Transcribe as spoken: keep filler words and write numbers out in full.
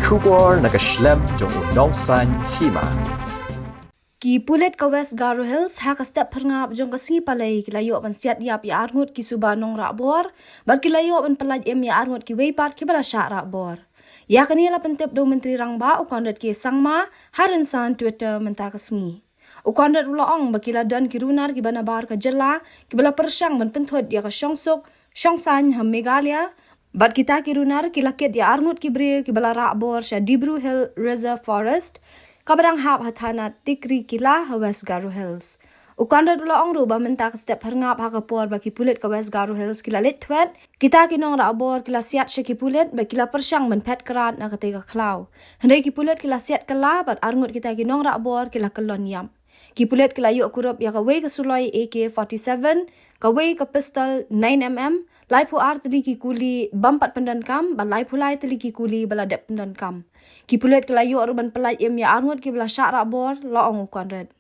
Khubor na ka shlem jong u nongsan hima. Ki pulit ka West Garo Hills ha ka step phyrngap jong ka sngi Palei ki la ïoh ban siat ïap ïa arngut ki suba nongrah bor bad ki la ïoh ban pyllait im ïa arngut kiwei pat kiba la shah rah bor. Ïa kane la pyntip da u Myntri Rangbah u Conrad K Sangma ha rynsan Twitter mynta ka sngi. U Conrad u la ong ba ki la don ki runar kiba nabar ka jylla kiba la pyrshang ban pynthut ïa ka shongsuk shongsaiñ ha Meghalaya, bad kita ki runar ki la kit ïa arngut ki briew kiba la rah bor sha Dibru Hill Reserve Forest kaba dang hap ha thana Tikrikilla ha West Garo Hills. U Conrad u la ong ruh ba mynta ka step phyrngap ha ka por ba ki pulit ka West Garo Hills ki la leit thwet, kita ki nongrah bor ki la siat sha ki pulit bad ki la pyrshang ban phet krad na katei ka khlaw. Hynrei ki pulit ki la siat kylla bad arngut kita ki nongrah bor ki la kyllon ïap. Ki pulit ki la ïoh kurup ïa kawei ka suloi A K forty-seven, kawei ka pistol nine M M, laiphew ar tylli ki kuli bym pat pyndonkam bad laiphew lai tylli ki kuli ba la dep pyndonkam. Ki pulit ki la ïoh ruh ban pyllait im ïa arngut kiba la shah rah bor, la ong u Conrad.